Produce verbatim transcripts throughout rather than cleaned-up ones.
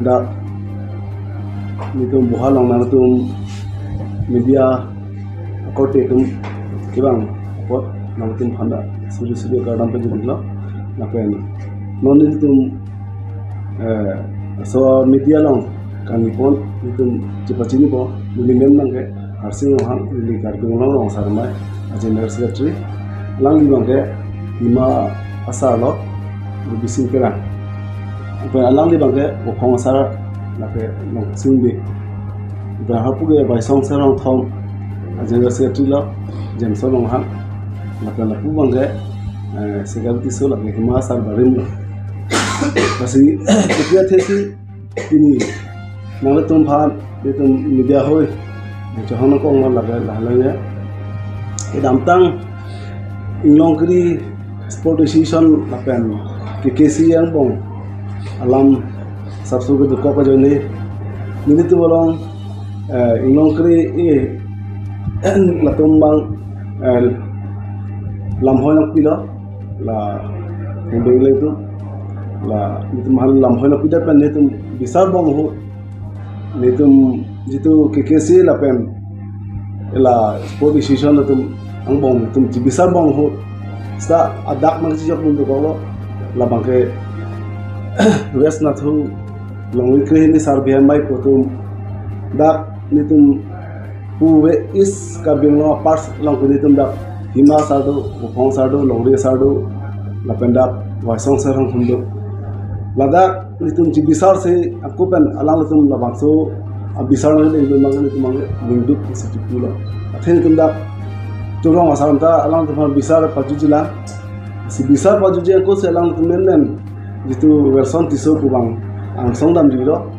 Dak nelitum buha along nangtum media akorte atum kevang apot nangtum aphan dak suri suri kardom pajutlo. Lapen non nelitum, eh, laso media along kangni pon nelitum chepachinipo, neli men abangke Harsing Ronghang, neli Karbi Anglong Rong Asar Amei a-General Secretary. Alangli abangke Hima Asar lo, Bising Terang. Lapen alangli abangke Buphong Asar, lapen Longsing Bey. Lapen hapu ke Baisong Asar Rongthom, a-General Secretary lo, Jameson Ronghang. Lapen lapu abangke, eh, Secretary Tisso, lapen Hima Asar barim lo. Lasi, ketia thesi, pini nangtum aphan, nelitum media ahoi chohang nangkok ma laga lahalang ya. Kedamtang Inglongkiri Sport Association lapen K K C angbong alam sapso kedokok ajoine nelitum along, eh, Inglongkiri, eh, latum abang, eh, lamhoi nangpilo, la hembeng le tu, la nelitum aphan lamhoi nangpidet pen nelitum bisar bom ahut, nelitum jitu K K C lapen la Sport Association atum angbong nelitum chibisar bom ahut, seta adak nangchijokdun dokoklo, labangke West Nathung Longri Krehini Asar Abeyamei pu atum, dak nelitum puve East Karbi Anglong apart along ke nelitum dak Hima Asar do, Buphong Asar do, Longri Asar do, lapen dak Baisong Asar Rongthom do. Ladak nelitum chibisarsi ako pen alanglitum labangso abisar nangdengdun abang nelitum abang lingduk si chipulo. Athe nelitum dak Rong Asar ta alangtum aphan bisar pajuji lang. Si bisar pajuji ako si alangtum men men jitu Welson Tisso pu abang angsong damjilo.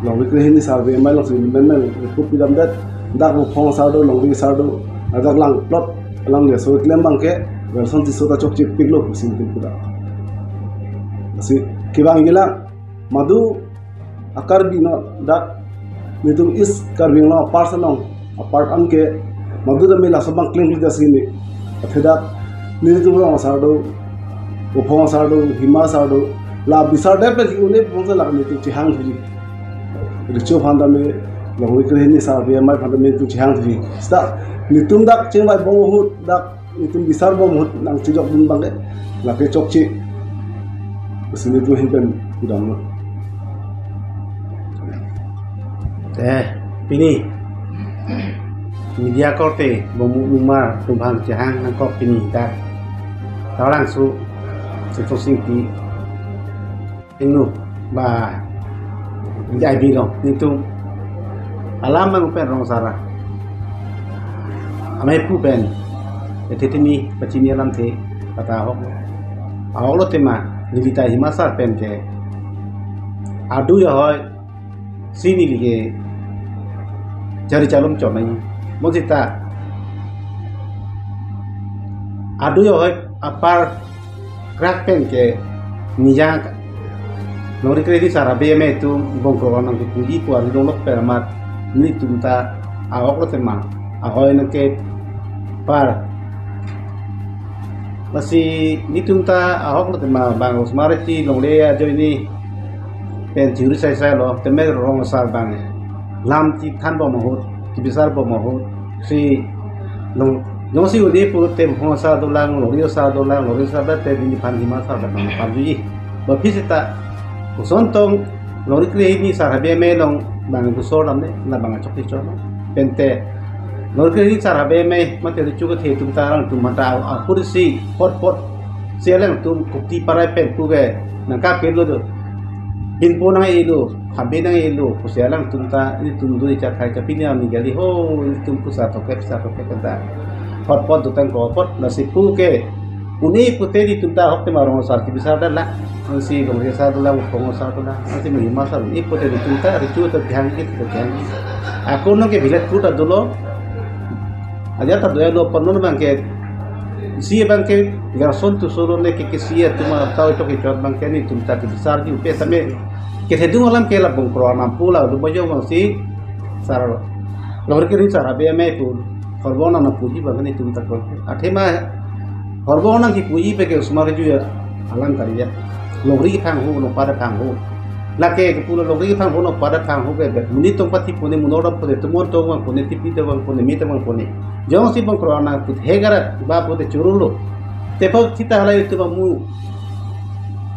Longri Krehini Asar Abeyamei alongsi men men report pidamdet, dak Buphong Asar do, Longri Asar do, dak lang plot, alang ya so klem abangke Welson Tisso ta chokchepiklo pusi nelitum pudak. Lasi kevangji lang, madu a-Karbi non dak nelitum East Karbi Anglong apart along, apart anke madu tame laso abang klem hida sini. Athe dak nelitum Rong Asar do, Buphong Asar do, Hima Asar do, la bisardet pen si une pon sa la nelitum chehang thuji. Recho aphan tame, Longri Krehini Asar Abeyamei aphan tame nelitum chehang thuji. Seta nelitum dak chingvai bom ahut, dak nelitum bisar bom ahut nangchijokdun abangke lake chokche. Sini tu hin pen pudamlo. Eh, pini media korte bomu umar tumbang chehang nangkok pini dak. Taurang su, Sipsong Singpi. Ingno ba jai bilong nelitum alam abang pen Rong Asar Amei pu pen, eh, titi mi pachini alamthe kata ahok. Ahoklo tema neli ta Hima Asar pen ke adu ahoi si neli ke jari chalom chomai. Mo seta adu ahoi apar krak pen ke nijang Longri Krehini Asar Abeyamei atum bongkrok nangkepuji pu ari longlok pen amat nelitum ta ahoklo tema ahoi nangkepar. Lasi nelitum ta ahoklo tema bang osmar ti longle ajoine pen theory sai sailo, tame Rong Asar abang lam chethan bom ahut, chibisar bom ahut, si long, jongsi uni pulote Buphong Asar dolang, Longri Asar dolang, Longri Asar dote neliphan Hima Asar dolang, pan juji. Ba aphi seta koson tong Longri Krehini Asar Abeyamei along bang dusor lam ne, labang achok di chon. Pente Longri Krehini Asar Abeyamei mate richu kethe atum ta alangtum mata ahur si hotpot si alangtum Kukti Parai pen pu ke nangkapelo do. Pinpo nang-elo, habe nang-elo, pusi alangtum ta, nelitum duri chathai chapini ami gali ho, nelitum pusa toke, pusa toke kenta. Hotpot dotang ko hotpot, lasi pu ke, uni pute nelitum ta ahok tema Rong Asar chibisar dala, ansi Longri Asar dala, Buphong Asar dala, ansi Hima Asar, uni pute nelitum ta, richu ta bihang ki, ta bihang ki. Ako nang ke bilet pu ta dolo, aja ta doya lo, pon non abangke, si abangke, Gerson Tisso lo ne K K C atum ta chok chot abangke nelitum ta chibisarji upe tame. Kethedung alam ke la bongkrok nangpu la do bojo bang si sar Longri Krehini Asar Abeyamei pu horbong nangpuji bang nelitum ta ko. Athema horbong nangkipuji pen ke osmar ju ya alam kari ya. Longri phang ho, longpar phang ho. Lake kepulo longri kethang hono padat thang ho ke bet. Monit tong pathi pone, monor dam pone, tumon tong vang pone, tipi tong vang pone, me tong vang pone. Jongsi Bongkro-an nangpu hek arat ba pone chorolo. Tephok thita halai itum amu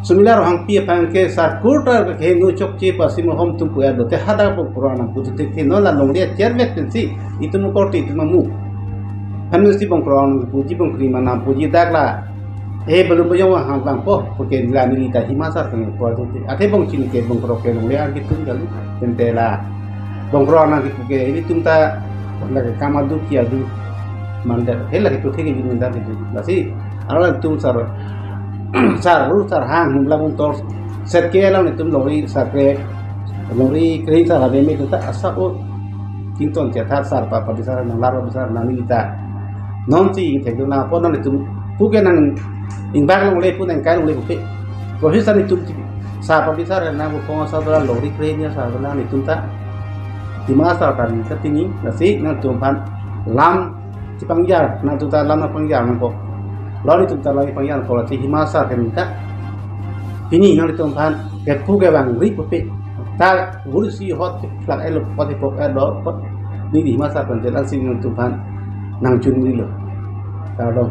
Sumila Ronghangpi aphan ke sarkur ta kehingno chokche pasi mohom tum pu-et lo. Te hadak Bongkro-an nangpu te te non la longri a chairman pensi itum korte itum amu. Hansi Bongkro-an nangpuji, Bongkri ma nangpuji dak la. Eh, belum bejong wang hang bang po, porque la neli ta Hima Asar kami po tu. Athe Bongchini ke Bongkro ke longle arki tum kali. Tente la Bongkro-an nangkipu ke ilitum ta lake kam adu ki adu mandar. He lake tu theke jin mandar itu. Lasi aron tum sar, sar ru sar hang hum la bung tor set ke la itum longri sar kre, longri kre sar ave me ta asa o. Kington chathar sar pa pabisar nang lar pabisar nang neli ta. Nonsi ingthek dun nangpo, non itum puke nang ingbak longle pu nang kai longle pupe. Kohi san itum ti sa pabisar nang bu pong sa dola longri kre ni sa dola itum ta. Hima Asar ta ni sa pini, lasi nangtum aphan lam chepangjar, nangtum ta lam nangpangjar nangkok. Lon itum ta lam pangjar nangkok, lasi Hima Asar kami ta. Pini nangtum aphan kepu kevangri pupe. Ta guru si hot plak elo, hot ipok elo, hot neli Hima Asar pen jelan si nangtum aphan nangchunri lo. Kardom.